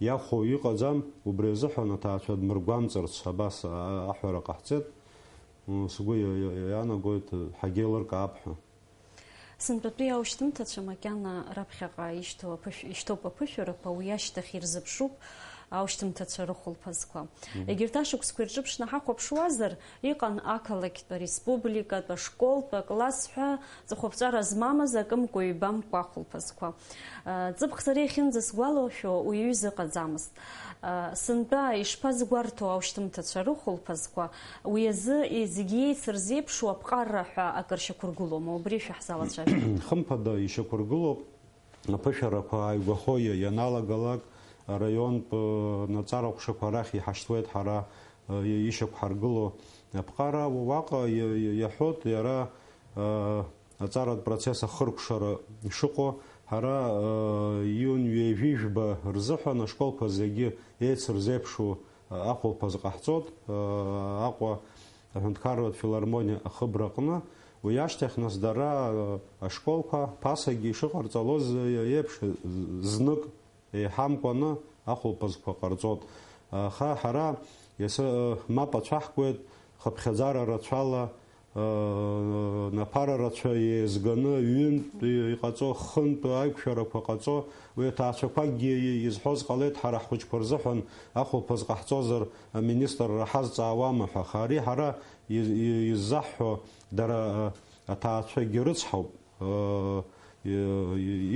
иахәо иҟаӡам, убри азыҳәан аҭаацәа дмыргәамҵырц абас а-, аҳәара ҟаҳҵеит. М, сгәы иа-, иа-, иаанагоит, ҳагьеилыркаап ҳәа. Сынтәатәи аушьҭымҭацәа макьана раԥхьаҟа ишьҭоу аԥышә-, ишьҭоуп аԥышәарақәа, уи ашьҭахь ирзыԥшуп аушьҭымҭацәа рыхәылԥазқәа. Мгм. Егьырҭ ашықәсқәа ирҿыԥшны ҳахәаԥшуазар, иҟан ақалақьтә, ареспубликатә, ашколтә, акласс ҳәа ҵыхәаԥҵәара змамыз акымкәа-ҩбамкәа ахәылԥазқәа. Ҵыԥх сара иахьынӡасгәалашәо уи аҩыза ыҟаӡамызт. Сынтәа ишԥазгәарҭо аушьҭымҭацәа рыхәылԥазқәа, уи азы зегьы еицырзеиԥшу аԥҟарра ҳәа акыр шьақәыргылома, убри шәаҳзалацәажәоит. Хымԥада, ишьақәыргылоуп, аԥышәарақәа ааигәахо иа-, ианалагалак, араионтә, э, наҵара ҟәшақәа рахь иҳашьҭуеит ҳара, э, и-, ишьақәҳаргыло аԥҟара. Уаҟа иа-, иа-, иаҳәоит иара, э, аҵаратә процесс ахыркәшара ишыҟоу, ҳара, э, июнь ҩажәи жәба рзыҳәан ашколқәа зегьы еицырзеиԥшу ахәылԥаз ҟаҳҵоит, э, Аҟәа аҳәынҭқарратә филармониа ахыбраҟны. Уи ашьҭахь, нас, дара, э, ашколқәа ԥасагьы ишыҟарҵалоз, э, еиԥш, з-, знык еиҳамкәаны ахәылԥазқәа ҟарҵоит. Аха ҳара, ес-, э, мап ацәаҳкуеит, хыԥхьаӡара рацәала, наԥара рацәа еизганы, ҩынтә иҟаҵо, хынтә аиқәшәарақәа ҟаҵо, уи аҭаацәақәакгьы изҳәоз ҟалеит, ҳара ҳхәыҷқәа рзыҳәан ахәылԥаз ҟаҳҵозар, аминистрра ҳазҵаауама ҳәа, аха ари ҳара из-, иззаҳҳәо дара аҭаацәагьы рыцҳауп.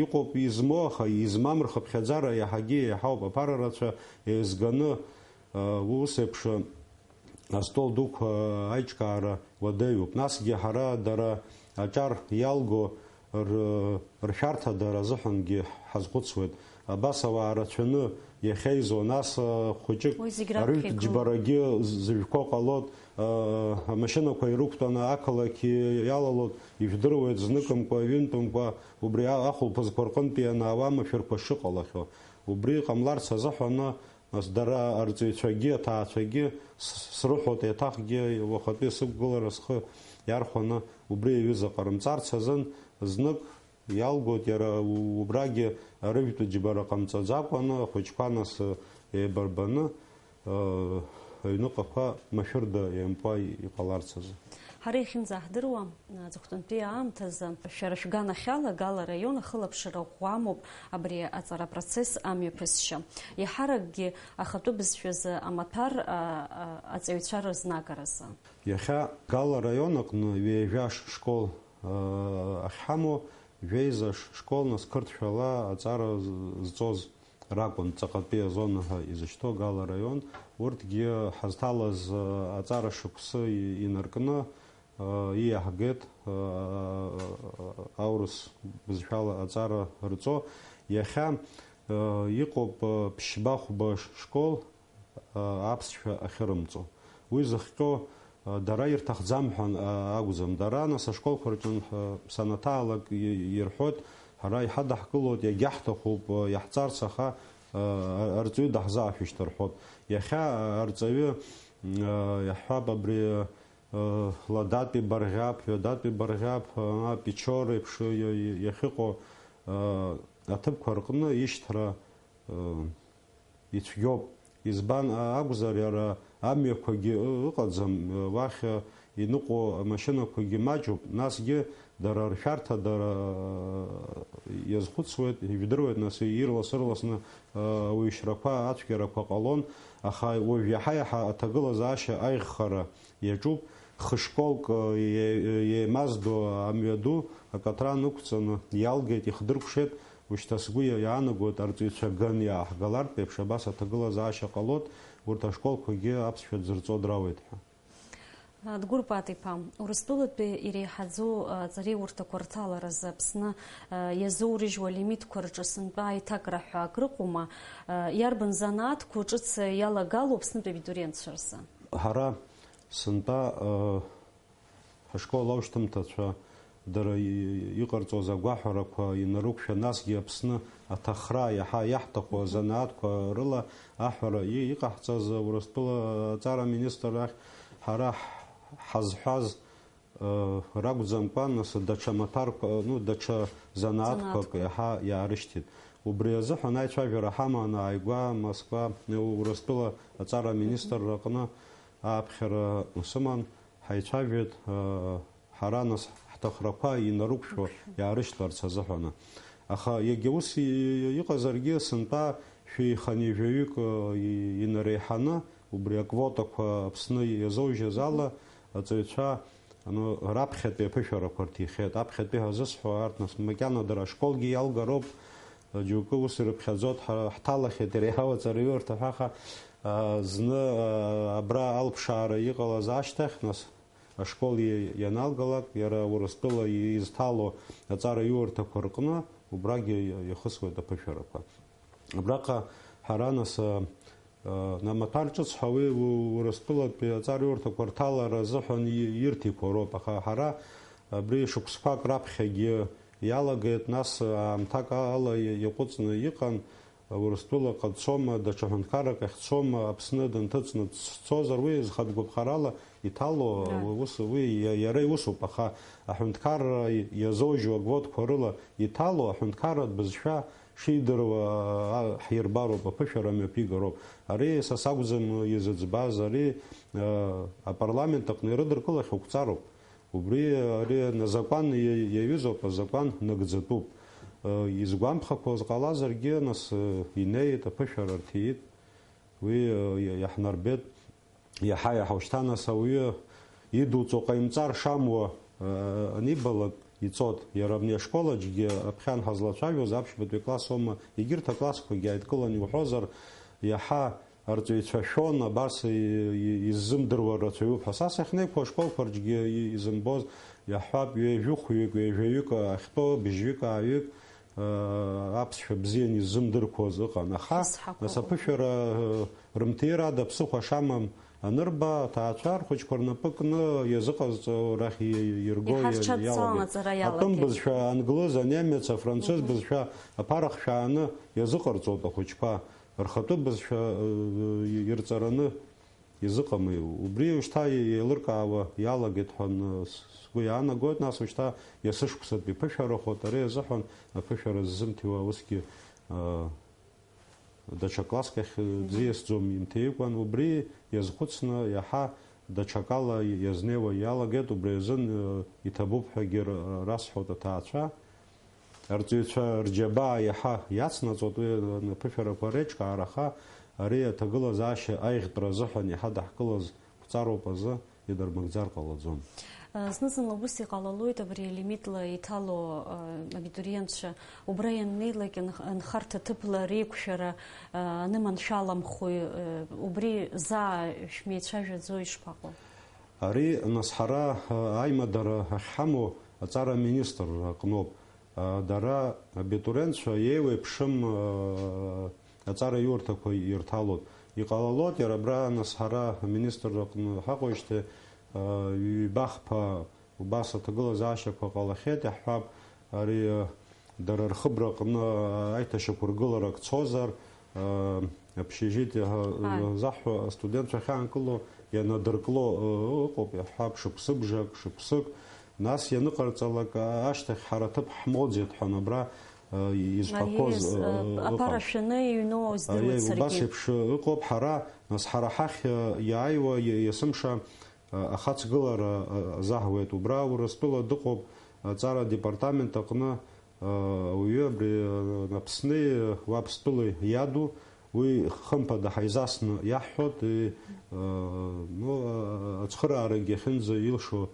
Иҟоуп измоу, аха измам рхыԥхьаӡара иаҳагьы еиҳауп, аԥара рацәа еизганы, ус еиԥш астол дуқәа аиҿкаара уадаҩуп. Насгьы ҳара дара аҿар иалго р-, ршәарҭадара азыҳәангьы ҳазхәыцуеит. Абас ауаа рацәаны иахьеизо, нас, а, хәыҷык Уи зегь раԥхьа арыжәтә игылоуп. Џьбарагьы з-, зыжәқәоу ҟалоит, а, амашьынақәа ирықәтәаны ақалақь иалалоит, ижәдыруеит зныкымкәа, ҩынтәымкәа, убри а-, ахәылԥазқәа рҟынтә ианаауа амашәырқәа шыҟалахьоу. Убри ҟамларц азыҳәаны Нас дара арҵаҩцәагьы, аҭаацәагьы с-, срыҳәоит еиҭахгьы уахатәи сықәгылара схы иархәаны убри аҩыза ҟарымҵарц азын, знык иалгоит иара у-, убрагьы арыжәтә џьбара ҟамҵаӡакәаны, ахәыҷқәа нас, э, еибарбаны, э, аҩныҟақәа машәырда еимпуа иҟаларц азы. Ҳара иахьынӡаҳдыруа, аҵыхәтәантәи аамҭазы шәара шәганахьала Гала араион ахылаԥшра ӷәӷәа амоуп абри аҵара процесс амҩаԥысшьа. Еиҳаракгьы ахатәы бызшәазы амаҭәар, а, а, аҵаҩцәа рызнагаразы. Иахьа Гала араион аҟны ҩажәа ш-, школ, а, ахьҳамоу, жәеиза ш-, школ, нас, қырҭшәала аҵара з-, зҵоз ракәын, ҵаҟатәи азона ҳәа изышьҭоу Гала араион. Урҭгьы ҳазҭалаз, а, аҵара шықәсы и-, инаркны, а, иаҳгеит, а, аурыс бызшәала аҵара рҵо. Иахьа, а, иҟоуп, а, ԥшьба-хәба ш-, школ, а, аԥсшәа ахьырымҵо. Уи зыхҟьо, а, дара ирҭахӡам ҳәа, а, акәӡам. Дара, нас, ашколқәа рҿы, а, санаҭаалак и-, ирҳәоит, ҳара иҳадаҳкылоит, иагьаҳҭахуп, а, иаҳҵарц, аха, а, арҵаҩы даҳзаашәышьҭ рҳәоит. Иахьа, а, арҵаҩы, м, а, иаҳҳәап, абри, а, Ладатәи барӷьаԥ, Ҩадатәи барӷьаԥ, а, Печора еиԥш иа-, иа-, иахьыҟоу, а, аҭыԥқәа рҟны ишьҭра, а, ицәгьоуп. Избан акәзар, иара амҩақәагьы ы-, ыҟаӡам, уахь иныҟәо амашьынақәагьы маҷуп, насгьы дара ршәарҭа дара иазхәыцуеит, ижәдыруеит, нас ирлас-ырласны ауаҩшьрақәа ацәгьарақәа ҟалон, аха уажә иаҳа-иаҳа аҭагылазаашьа аиӷьхара иаҿуп, хышколк, е-, е-, еимаздо амҩаду акаҭран ықәҵаны иалгеит, ихдыркәшеит, ушьҭа сгәы иа-, иаанагоит, арҵаҩцәа ган иааҳгалартә еиԥш абас аҭагылазаашьа ҟалоит, урҭ ашколқәагьы аԥсшәа дзырҵо драуеит ҳәа. Адгәыр Пат-иԥа, Урыстәылатәи иреиҳаӡоу аҵареиурҭақәа рҭаларазы Аԥсны иазоурыжьуа алимитқәа рҿы сынтәа аиҭакра ҳәа акрыҟоума? Иарбан занааҭқәоу ҿыц иалагалоу Аԥснытәи абитуриентцәа рзы? Ҳара сынтәа, ҳашкол аушьҭымҭацәа дара иҟарҵоз агәаҳәарақәа инарықәшәа, насгьы Аԥсны аҭахра иаҳа иаҳҭаху азанааҭқәа рыла аҳәара иҟаҳҵаз Урыстәыла аҵара аминистр ахь ҳара ҳазҳәаз ракәӡамкәан, нас даҽа маҭәарқәа, ну, даҽа занааҭқәак иаҳа иаарышьҭит. Убри азыҳәан аицәажәара ҳаман ааигәа Москва, Урыстәыла аҵара аминистрра аҟны ааԥхьара сыман, ҳаицәажәеит, ҳара нас ҳҭахрақәа инарықәшәо иаарышьҭларц азыҳәаны. Аха иагьа ус иҟазаргьы, сынтәа шәи хынҩажәаҩык инареиҳаны, убри аквотақәа Аԥсны иазоужьыз ала, аҵаҩцәа, ну, раԥхьатәи аԥышәарақәа рҭихьеит. Аԥхьатәи ҳазысҳәо арҭ, нас, макьана дара ашколгьы иалгароуп, џьоукы ус ирыԥхьаӡоит, ҳа-, ҳҭалахьеит иреиҳау аҵараиурҭа ҳәа, аха, а, зны, а, абра алԥшаара иҟалаз ашьҭахь, нас, ашкол и-, ианалгалак, иара Урыстәыла и-, изҭало аҵараиурҭақәа рҟны убрагьы иахысуеит аԥышәарақәа. Абраҟа ҳара, нас, а, а, амаҭәар ҿыц ҳәа уи У-, Урыстәылатәи аҵараиурҭақәа рҭалара азыҳәан и-, ирҭиқәо роуп, аха ҳара абри шықәсқәак раԥхьагьы иалагеит, нас аамҭак ала и-, иаҟәыҵны иҟан, Урыстәылаҟа дцома, даҽа ҳәынҭқаррак ахь дцома, Аԥсны дынҭыҵны дцозар, уи зхатә гәаԥхарала иҭало, уи ус, уи иа-, иара иусуп, аха аҳәынҭқарра иазоужьуа аквотқәа рыла иҭало аҳәынҭқарратә бызшәа шидыруа, а, ҳирбароуп, аԥышәара мҩаԥигароуп. Ари са сакәӡам изыӡбаз, ари, а, апарламент аҟны ирыдыркылахьоу қәҵароуп. Убри ари азакәан иа-, иаҩызоуп, азакәан нагӡатәуп. Изгәамԥхақәоз ҟалазаргьы, нас, инеит, аԥышәара рҭиит. Уи иаҳнарбеит. Иаҳа-иаҳа ушьҭа, нас, ауаҩы идуҵо ҟаимҵар шамуа анибалак, ицот. Иара абни ашкол аҿгьы аԥхьан ҳазлацәажәоз аԥшьбатәи класс аума, егьырҭ аклассқәагьы ааидкылан иуҳәозар, иаҳа арҵаҩцәа шәон, абас и-, и-, иззымдыруа рацәаҩуп ҳәа. Са сахьнеиқәу ашколқәа рҿгьы и-, изымбоз, иаҳҳәап, ҩажәихәҩык, ҩажәаҩык ахьтәоу, быжьҩык, ааҩык, аа, аԥсшәа бзиан иззымдырқәоз ыҟан. Аха, нас, аԥышәара, э, рымҭира ада ԥсыхәа шамам анырба, аҭаацәа рхәыҷқәа рнапы кны иазыҟазҵо рахь и-, ирго иа-, иалагеит. Иҳарҽадҵалан аҵара иалагеит. Атәым бызшәа англыз, анемец, афранцыз бызшәа аԥара хшәааны иазыҟарҵоит ахәыҷқәа. Рхатәы бызшәа, э, ирҵараны изыҟами? Убри ушьҭа еилыркаауа иалагеит ҳәа н-, с-, сгәы иаанагоит, нас ушьҭа иасышықәсатәи ԥышәарахоит, ари азыҳәан аԥышәара ззымҭиуа усгьы, э, даҽа класск ахь, э, бзиасӡом имҭеикәан, убри иазхәыцны иаҳа даҽакала иазнеиуа иалагеит, убри азын, э, иҭабуп ҳәагьы р-, расҳәоит аҭаацәа. Арҵаҩцәа рџьабаа иаҳа иацнаҵоит уи аԥышәарақәа реиҿкаараха, ари аҭагылазаашьа аиӷьтәра азыҳәан иаҳа даҳкылаз қәҵароуп азы идырмыгӡар ҟалаӡом. Зны-зынла ус иҟалалоит, абри алимитла иҭало, а, абитуриентцәа убра ианнеилак нх-, нхарҭа ҭыԥла реиқәшәара, а, аныманшәаламхои, а, убри заа шәмеицәажәаӡои, ишԥаҟоу? Ари, нас, ҳара, а, аимадара ахьҳамоу аҵара аминистрра аҟноуп. А, дара, абитуриентцәа, еиуеиԥшым, а, аҵараиурҭақәа ирҭалоит. Иҟалалоит, иара абра, нас, ҳара аминистрра аҟны ҳаҟоижьҭеи, а, ҩба-хԥа убас аҭагылазаашьақәа ҟалахьеит, иаҳҳәап, ари, а, дара рхыбраҟны аиҭашьақәыргыларак цозар, а, общежитие ҳәа, а, заҳҳәо астудентцәа ахьаанкыло ианадыркло, а, ыҟоуп, иаҳҳәап, шықәсыбжак, шықәсык, нас ианыҟарҵалак, а, ашьҭахь ҳара аҭыԥ ҳмоуӡеит ҳәа абра, а, изҳәақәоз, аиеи, а, а, ыҟан. Аԥара шәаны иҩноу, аиеи, здыруеит саргьы. Убас еиԥш ыҟоуп, ҳара, нас, ҳара ҳахь, а, иааиуа, и-, есымша, ахацгылара, а, азаҳуеит. Убра Урыстәыла дыҟоуп аҵара адепартамент аҟны, а, ауаҩы абри, а, Аԥсни Уаԥстәылеи иаду, уи хымԥада ҳаизасны иаҳҳәоит, и, а, ну, а, ацхыраарагьы ахьынӡа илшо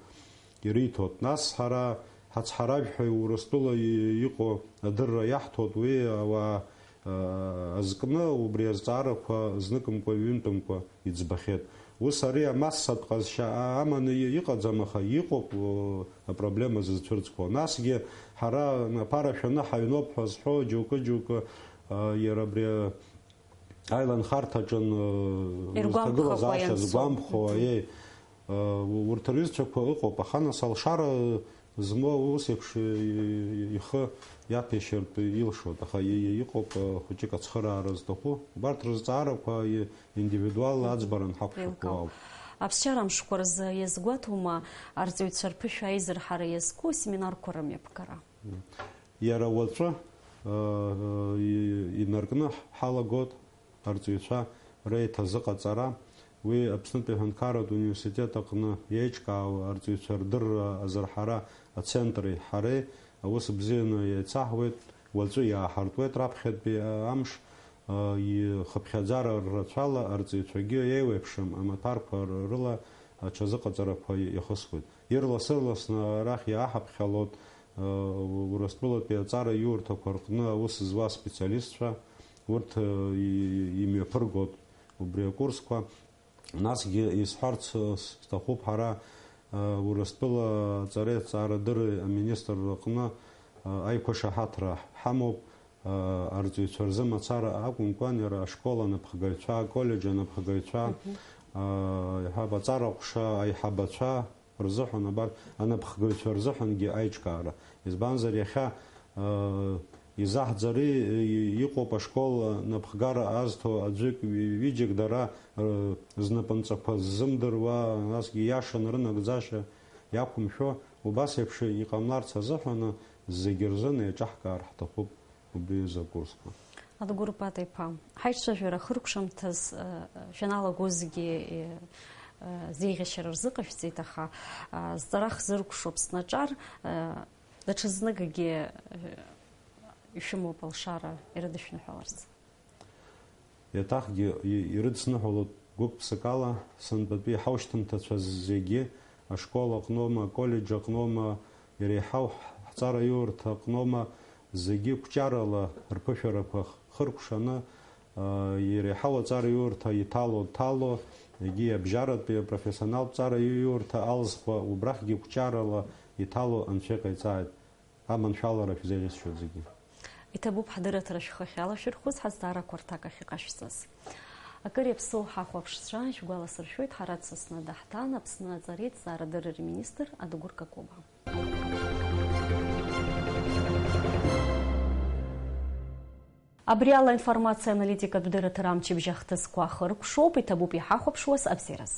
ириҭоит. Нас ҳара ҳацҳаражәҳәаҩ Урыстәыла и-, иҟоу адырра иаҳҭоит, уи ауаа азкны убри азҵаарақәа зныкымкәа, ҩынтәымкәа иӡбахьеит. Ус ари амассатә ҟазшьа аманы иҟаӡам, аха иҟоуп апроблема зызцәырҵқәо. Насгьы ҳара аԥара шәаны ҳаҩноуп ҳәа зҳәо џьоукы-џьоукы иара абри аиланхарҭаҿын зҭагылазаашьа згәамԥхо, еи, урҭ рҩызцәақәа ыҟоуп, аха нас алшара змоу ус еиԥш ихы иаҭәеишьартә илшоит, аха иҟоуп хәыҷык ацхыраара зҭаху. Убарҭ рызҵаарақәа индивидуалла аӡбаран ҳақәшәақәо ауп. Аԥсшьара мшқәа рзы иазгәаҭоума арҵаҩцәа рԥышәа аизырҳара иазку асеминарқәа рымҩаԥгара? Иара уаҵәы инаркны ҳалагоит арҵаҩцәа реиҭазыҟаҵара. Уи Аԥснытәи аҳәынҭқарратә университет аҟны иеиҿкаау арҵаҩцәа рдырра азырҳара ацентри ҳареи аус бзианы еицаҳуеит. Уаҵәы иааҳартуеит раԥхьатәи амш. Ихыԥхьаӡара рацәала арҵаҩцәагьы еиуеиԥшым амаҭәарқәа рыла аҽазыҟаҵарақәа иахысуеит. Ирлас-ырласны арахь иааҳаԥхьалоит Урыстәылатәи аҵара иурҭақәа рҟны аус зуа специалистцәа, урҭ имҩаԥыргоит убри акурсқәа. Насгьы исҳәарц сҭахуп, ҳара Урыстәыла аҵареи аҭҵаарадырреи аминистр рҟны аиқәышаҳаҭра ҳамоуп. Арҵаҩцәа рзы мацара акәымкәан, иара ашкол анапхгаҩцәа, аколлеџь анапхгаҩцәа, иҳәап, аҵара ҟәша аиҳабацәа рзыҳәан, абар, анапхгаҩцәа рзыҳәангьы аиҿкаара. Избанзар, иахьа изаҳӡари, иҟоуп ашкол напхгара азҭо аӡәык, ҩыџьак дара знапынҵақәа ззымдыруа, насгьы иашан рынагӡашьа иақәымшәо, убас еиԥш иҟамларц азыҳәан зегьы рзын еиҿаҳкаар ҳҭахуп. Убри азы акурсқәа. Адгәыр Пата-иԥа, ҳаицәажәара хыркәшамҭаз шәаналагозгьы зеиӷьашьара рзыҟашәҵеит, аха зҵара хзыркәшо Аԥсны аҿар даҽазныкгьы ишәымоуп алшара ирыдышәныҳәаларц. Еиҭахгьы ирыдсныҳәалоит гәык-ԥсыкала сынтәатәи ҳаушьҭымҭацәа зегьы, ашкол аҟноума, аколлеџь аҟноума, иреиҳау ҳҵараиурҭа аҟноума, зегьы қәҿиарала рԥышәарақәа хыркәшаны, иреиҳау аҵараиурҭа иҭало дҭало, егьи абжьаратәи апрофессионалтә ҵараиурҭа алзхуа убрахьгьы қәҿиарала иҭало Анцәа иҟаиҵааит. Аманшәалара шәзеиӷьасшьоит зегьы. Иҭабуп ҳдырраҭара шәхы ахьалашәырхәыз, ҳазҵаарақәа рҭак ахь иҟашәҵаз. Акыр иаԥсоу ҳахәаԥшцәа, шәгәаласыршәоит, ҳара дсасны даҳҭан Аԥсны аҵареи ҭҵаарадырреи рминистр Адгәыр Какоба. Абри ала аинформациа аналитикатә дырраҭара амчыбжь ахҭысқәа ахыркәшоуп, иҭабуп иҳахәаԥшуаз абзиараз.